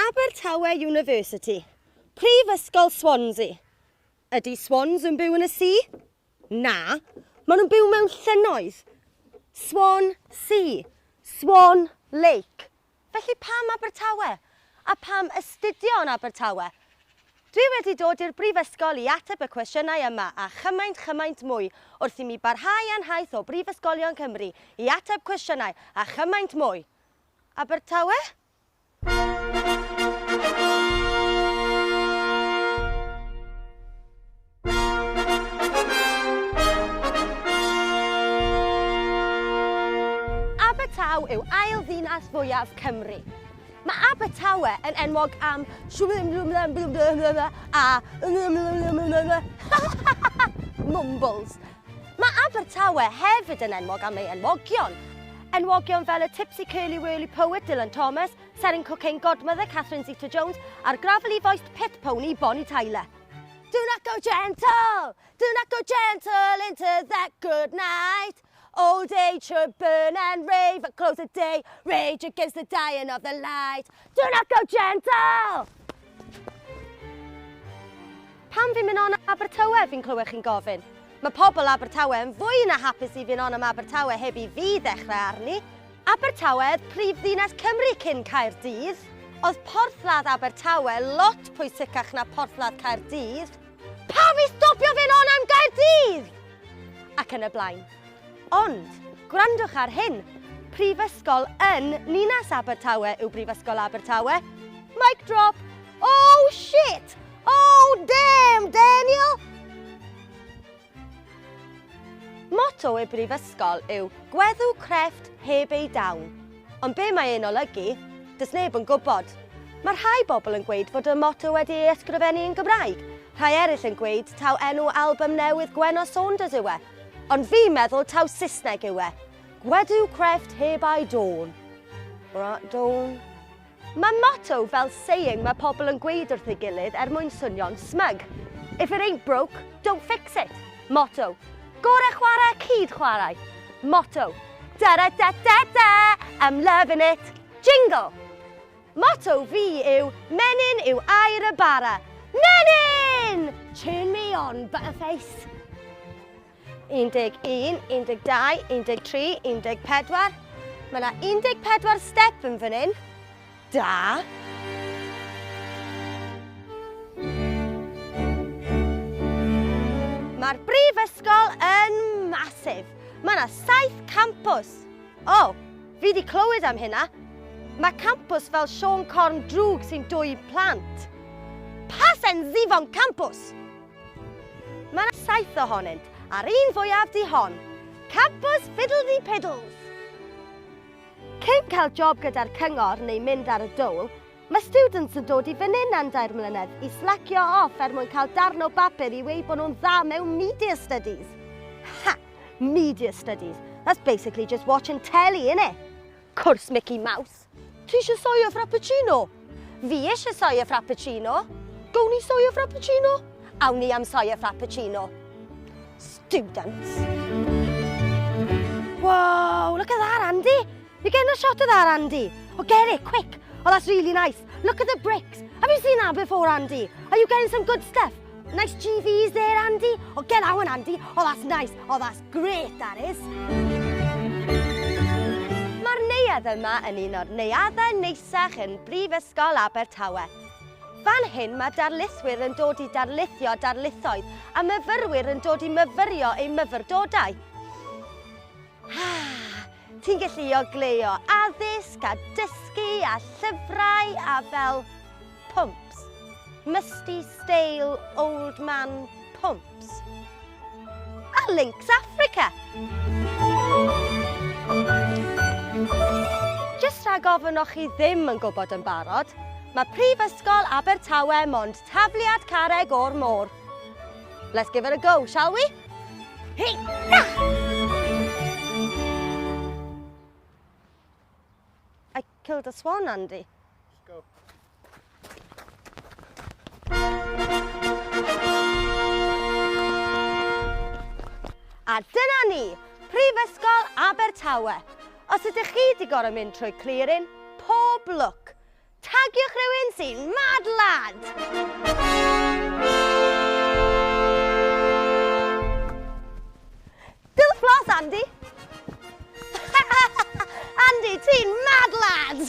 Abertawe University, Prifysgol Swansea. Ydy swans yn byw yn y sea? Na, maen nhw'n byw mewn llynnoedd. Swan Sea, Swan Lake. Felly pam Abertawe? A pam astudio yn Abertawe? Dwi wedi dod i'r brifysgol i ateb y cwestiynau yma a chymaint, chymaint mwy wrth i mi barhau â'n nhaith o brifysgolion Cymru i ateb cwestiynau a chymaint mwy. Abertawe? Abertawe yw ail ddinas fwyaf Cymru. Mae Abertawe yn enwog am a mumbles. Mae Abertawe hefyd yn enwog am ei enwogion. Enwogion fel y tipsy curly whirly poet Dylan Thomas, Seren Cocaine Godmother Catherine Zeta-Jones a'r gravelly voiced pit pony Bonnie Tyler. Do not go gentle, do not go gentle into that good night. Old age should burn and rave at close of day, rage against the dying of the light. Do not go gentle! Pam fi'n mynd on am Abertawe, fi'n clywed chi'n gofyn. Mae pobl Abertawe yn fwy na hapus i fynd on am Abertawe heb i fi ddechrau arni. Abertawe oedd prif ddinas Cymru cyn Caerdydd. Oedd porthladd Abertawe lot pwysicach na porthladd Caerdydd. Pam i stopio fynd on am Gaerdydd? Ac yn y blaen. Ond, gwrandwch ar hyn, Prifysgol yn Ninas Abertawe yw Brifysgol Abertawe. Mic drop! Oh shit! Oh damn, Daniel! Motto y brifysgol yw gweddw crefft heb ei dawn. Ond be mae e'n olygu? Does neb yn gwybod. Mae rhai bobl yn gweud fod y motto wedi ei ysgrifennu yn Gymraeg, rhai eraill yn gweud taw enw album newydd Gwenno Saunders yw e. Ond fi'n meddwl taw Saesneg yw e. Gweddw crefft heb ei dawn. Right, dawn. Mae motto fel saying mae pobl yn gweud wrth ei gilydd er mwyn swnio'n smug. If it ain't broke, don't fix it. Motto. Gore chwarae, cyd chwarae. Motto. Da da da da da, I'm loving it. Jingle. Motto fi yw menyn yw aur y bara. Menyn! Turn me on, butterface. 11, 12, 13, 14. Mae yna 14 step yn fan hyn. Da. Mae'r brifysgol yn masif. Mae yna 7 campws. O, oh, fi wedi clywed am hynna. Mae campws fel Siôn Corn drwg sy'n dwyn plant. Pasen Zifon Campws! Mae yna 7 ohonynt, a'r un fwyaf di hon. Campus Fiddledy Piddles! Cyn cael job gyda'r cyngor neu mynd ar y dole, mae students yn dod i fan hyn am dair mlynedd i slacio off er mwyn cael darn o bapur i weud bod nhw'n dda mewn media studies. Ha! Media studies. That's basically just watching telly, innit? Cwrs Mickey Mouse. Ti eisiau soia frappuccino? Fi eisiau soia frappuccino. Gawn ni soia frappuccino? Awn ni am soia frappuccino. Students. Whoa, look at that, Andy. You're getting a shot of that, Andy. Oh, get it, quick. Oh, that's really nice. Look at the bricks. Have you seen that before, Andy? Are you getting some good stuff? Nice GVs there, Andy. Oh, get that one, Andy. Oh, that's nice. Oh, that's great, that is. Mae'r neuadd yma yn un o'r neuaddau neisach yn Brifysgol Abertawe. Fan hyn mae darlithwyr yn dod i darlithio darlithoedd a myfyrwyr yn dod i myfyrio eu myfyrdodau. Ti'n gallu ogleuo addysg a dysgu a llyfrau a fel pumps. Musty, stale, old man pumps. A Lynx Africa. Jyst rhag ofn o'ch chi ddim yn gwybod yn barod, mae Prifysgol Abertawe mond tafliad carreg o'r môr. Let's give it a go, shall we? Hey! I killed a swan, Andy. Let's go. A dyna ni, Prifysgol Abertawe. Os ydych chi wedi gorfod mynd trwy clearing, pob lwc. Hygiwch rhywun sy'n mad lad! Do the floss, Andy! Andy, ti'n mad lad!